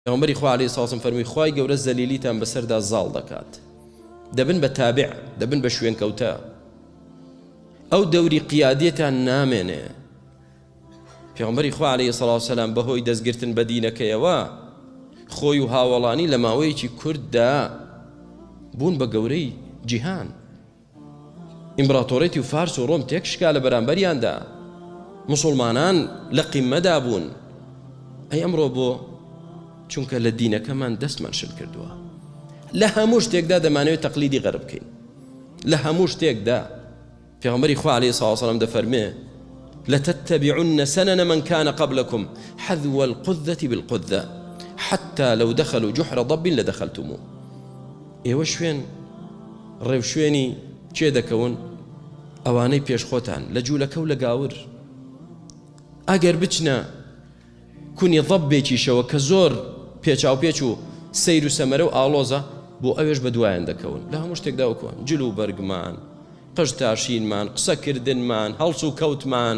پێغەمبەری خوا علیە سڵاو فەرمووی خوای گەورە زەلیلیتان بەسەردا زاڵ دەکات، دەبن بە تابع، دەبن بە شوێنکەوتە، ئەو دەوری قیادیەتان نامێنێ. پێغەمبەری خوا علیە سڵاو سەلام بەهۆی دەستگرتن بە دینەکەیەوە خۆی و هاوەڵانی لە ماوەیەکی کورددا بوون بە گەورەی جیهان. ئیمبراتۆرێتی و فارس و ڕۆم تێکشکا لە بەرامبەریاندا، موسوڵمانان لە قیممەدا بوون. ئەی ئەمڕۆ بۆ؟ چونکە لە دینەکەمان دەستمان شل کردووە. لە هەموو شتێکدا دەمانەوێت تەقلیدی غەرب بکەین. لە هەموو شتێکدا. پێغەمبەری خوا عەلەیهی سڵاو وسلام دەفەرمێ لتتبعن سنن من كان قبلكم حذو القذة بالقذة حتى لو دخلوا جحر ضب لدخلتموه. ئێوە شوێن ڕێوشوێنی کێ دەکەون؟ ئەوانەی پێش خۆتان لە جوولەکە و لە گاور. ئەگەر بچنە کونی ضەبێکیشەوە کە زۆر پێچاوپێچ و سەیر و سەمەرە و ئاڵۆزە، بۆ ئەوێش بە دوایان دەکەون. لە هەموو شتێکدا وەکوان، جل و بەرگمان، قژ تاشینمان، قسەکردنمان، هەڵس و کەوتمان.